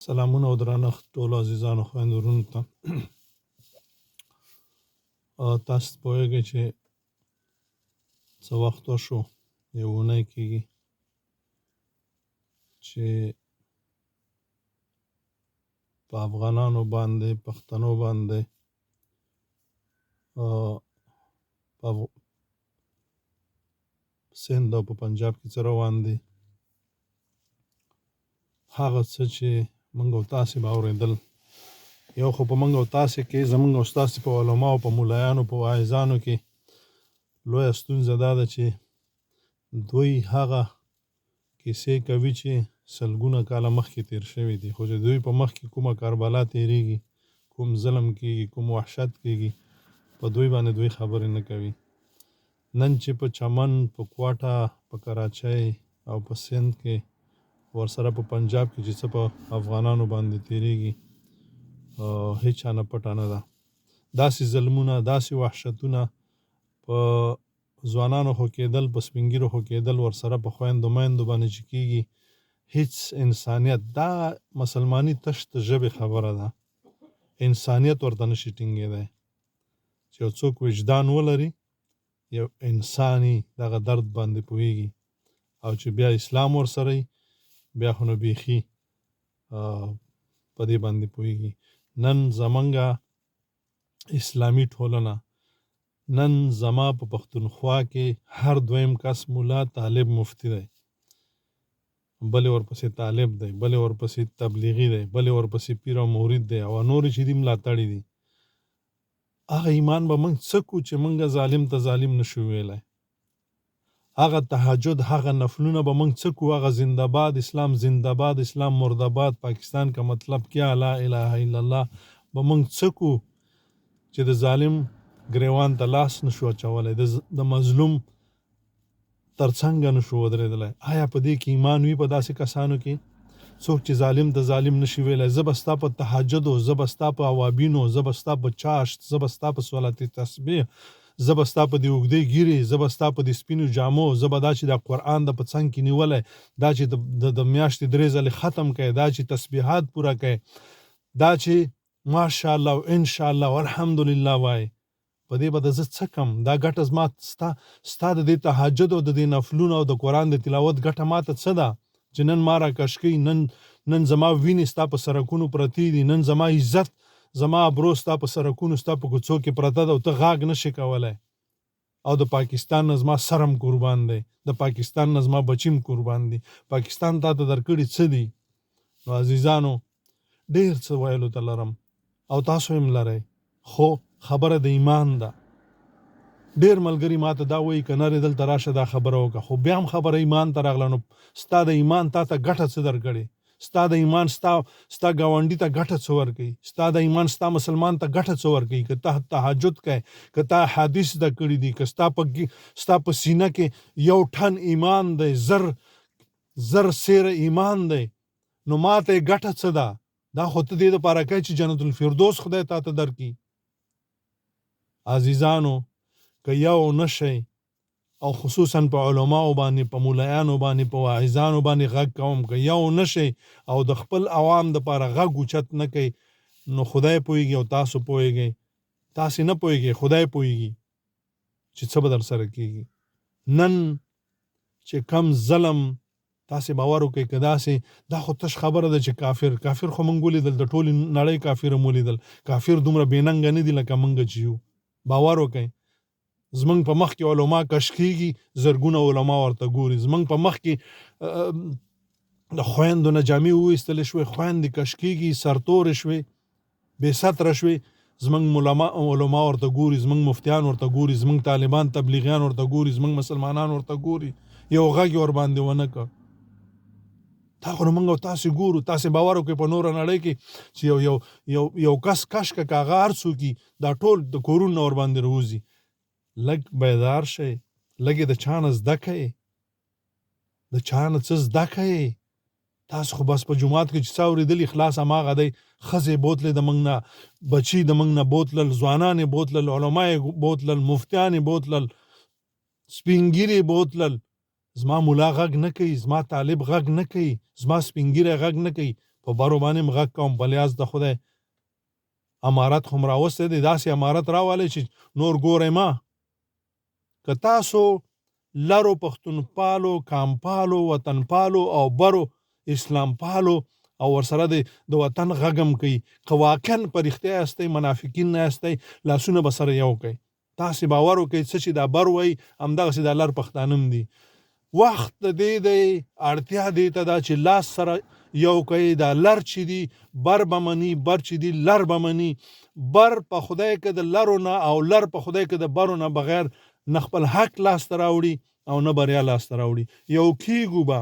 سلامونه او درنښت ټولو عزیزانو خویندو وروڼو ته. تاسو پوهېږئ چې څه وخت وشو، یو اونۍ کېږي چې په افغانانو باندې، پښتنو باندې، په سند او په پنجاب کې څه روان دي. هغه څه چې موږ او تاسې به اورېدل، یو خو په موږ او تاسې کې، زموږ او ستاسې په علماو، په ملایانو، په واعظانو کې لویه ستونزه دا ده چې دوی هغه کیسې کوي چې سلګونه کاله مخکې تېر شوي دي، خو چې دوی په مخکې کومه کربلا تېرېږي، کوم ظلم کېږي، کوم وحشت کېږي، په دوی باندې دوی خبرې نه کوي. نن چې په چمن، په کوټه، په کراچۍ او په سند کې، ورسره په پنجاب کې چې څه په افغانانو باندې تېرېږي، هیچا نه پټه نه ده. داسې ظلمونه، داسې وحشتونه په ځوانانو خو کېدل، په سپینږیرو خو کېدل، ورسره په خویندو میندو باندې چې کېږي، هیڅ انسانیت، دا مسلماني تش د ژبې خبره ده، انسانیت ورته نشي ټینګېدی. چې یو څوک وجدان ولري، یو انساني دغه درد باندې پوهیږي، او چې بیا اسلام ورسره وي، بیا خو نو بیخي په دې باندې پوهیږي. نن زمونږه اسلامي ټولنه، نن زما په پښتونخوا کې هر دویم کس مولا، طالب، مفتي دی، بل ورپسې طالب دی، بل ورپسې تبلیغي دی، بل ورپسې پیر او مرید دی، او نور چې دي ملاتړي دي. هغه ایمان به موږ څه کو چې موږ ظالم ته ظالم نشو ویلی؟ هغه تهجد، هغه نفلونه به موږ څه کو؟ هغه زنده باد اسلام، زنده باد اسلام، مردباد پاکستان کا مطلب کیا، لا اله الا الله به موږ څه کو چې د ظالم ګریوان ته لاس نشو اچولی، د مظلوم تر څنګه نشو ودرېدلی؟ آیا په دې کې ایمان وي په داسې کسانو کې، څوک چې ظالم ته ظالم نشي ویلی؟ زه به ستا په تهجدو، زه به ستا په اوابینو، زه به ستا په چاشت، زه به ستا په صلات تسبیح، زه به ستا په دې اوږدې ږیرې، زه به ستا په دې سپینو جامو، زه به دا چې دا قرآن د په څنګ کې نیولی، دا چې د میاشتې 3 ځلې ختم کوې، دا چې تسبیحات پوره کوې، دا چې ماشاءالله او انشاءالله او الحمدلله وایې، په دې به د زه څه کم؟ دا ګټه زما ستا د دې تهجد او د دې نفلونو او د قرآن د تلاوت ګټه ما ته څه ده چې نن ما را کش کوي، نن زما وینې ستا په سرکونو پرتې دي، نن زما عزت، زما ابرو ستا په سرکونو، ستا په کوڅو کې پرته ده او ته غاږ نشې کولی. او د پاکستان نه زما سرم قربان دی، د پاکستان نه زما بچیم قربان دی، پاکستان تا ته درکړي څه دي؟ نو عزیزانو، ډېر څه ویلو ته لرم او تاسو هم لرئ، خو خبره د ایمان ده. ډېر ملګري ماته دا وایي که نرې دلته راشه دا خبره وکړه، خو بیا هم خبره ایمان ته راغله. نو ستا د ایمان تا ته ګټه څه درکړې؟ ستا د ایمان ستا ګاونډي ته ګټه څه ورکوي؟ ستا د ایمان ستا مسلمان ته ګټه څه ورکوي؟ که ته تهجد کوې، که تا حدیث زده کړي دي، که ستا په سینه کې 1 ټن ایمان دی، زر سیره ایمان دی، نو ما ته یې ګټه څه ده؟ دا خو ته دې دپاره کوې چې جنت الفردوس خدای تا ته درکړي. عزیزانو، که یو نه شئ، او خصوصا په علماو باندې، په مولایانو باندې، په واعظانو باندې غږ کوم، که یو نه شئ او د خپل عوام دپاره غږ اوچت نه کوئ، نو خدای پوهېږي او تاسو پوهېږئ، تاسې نه پوهېږئ، خدای پوهېږي چې څه به در سره کېږي. نن چې کم ظلم، تاسې باور وکړئ که داسې، دا خو تش خبره ده چې کافر خو موږ ولیدل، د ټولې نړۍ کافر هم ولیدل، کافر دومره بې ننګه نه دي لکه موږ چې یو. باور وکړئ، زمونږ په مخ کې علما کش کېږي، زرګونه علما ورته ګوري. زمونږ په مخ کې د خویندو نه جامې وویستل شوې، خویندې کش کېږي، سرتورې شوې، بې ستره شوې، زمونږ علما ورته ګوري، زمونږ مفتیان ورته ګوري، زمونږ طالبان تبلیغیان ورته ګوري، زمونږ مسلمانان ورته ګوري، یو غږ یې ورباندې ونه کړ. دا خو نو موږ او تاسې ګورو. تاسې باور وکړئ په نوره نړۍ کې چې یو کس کش که هغه هر څوک وي، دا ټول د کورونو نه ورباندې راوځي. لږ بیدار شئ، لږ یې د چا نه زده کړئ، د چا نه څه زده کړئ. تاسو خو بس په جومات کې چې څه اورېدلي خلاص هماغه دی. ښځې بوتلې د موږ نه، بچي د موږ نه بوتلل، ځوانان یې بوتلل، علما یې بوتلل، مفتیان یې بوتلل، سپینږیري یې بوتلل. زما مولا غږ نه کوي، زما طالب غږ نه کوي، زما سپینږیری غږ نه کوي. په برو باندې هم غږ کوم، په لحاظ د خدای امارت خو هم راوستی دی، داسې امارت راولئ چې نور ګورئ ما. که تاسو لرو پښتونپالو، کامپالو، وطنپالو او برو اسلامپالو او ورسره د د وطن غږ هم کوي، که واقعا په رښتیا یاستئ، منافقین نه یاستئ، لاسونه به سره یو کړئ. تاسې باور وکړئ څه چې دا بر وایي همدغسې دا لر پښتانه هم دي. وخت د دې دی، اړتیا دې ته ده چې لاس سره یو کړئ. دا لر چې دي بر به مني، بر چې دي لر به مني. بر په خدای که د لرو نه او لر په خدای که د برو نه بغیر نه خپل حق لاسته راوړي او نه بریا لاسته راوړي. یو کیږو به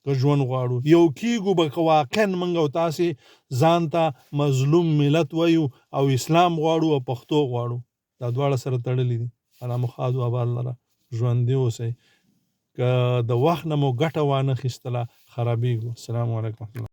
که ژوند غواړو، یو کیږو به که واقعا موږ او تاسې ځان ته مظلوم ملت وایو او اسلام غواړو او پښتو غواړو. دا دواړه سره تړلي دي. الله مو ښاد او آباد لره، ژوندي اوسئ. که د وخت نه مو ګټه وانه خیستله خرابیږو. السلام علیکم ورحمت الله.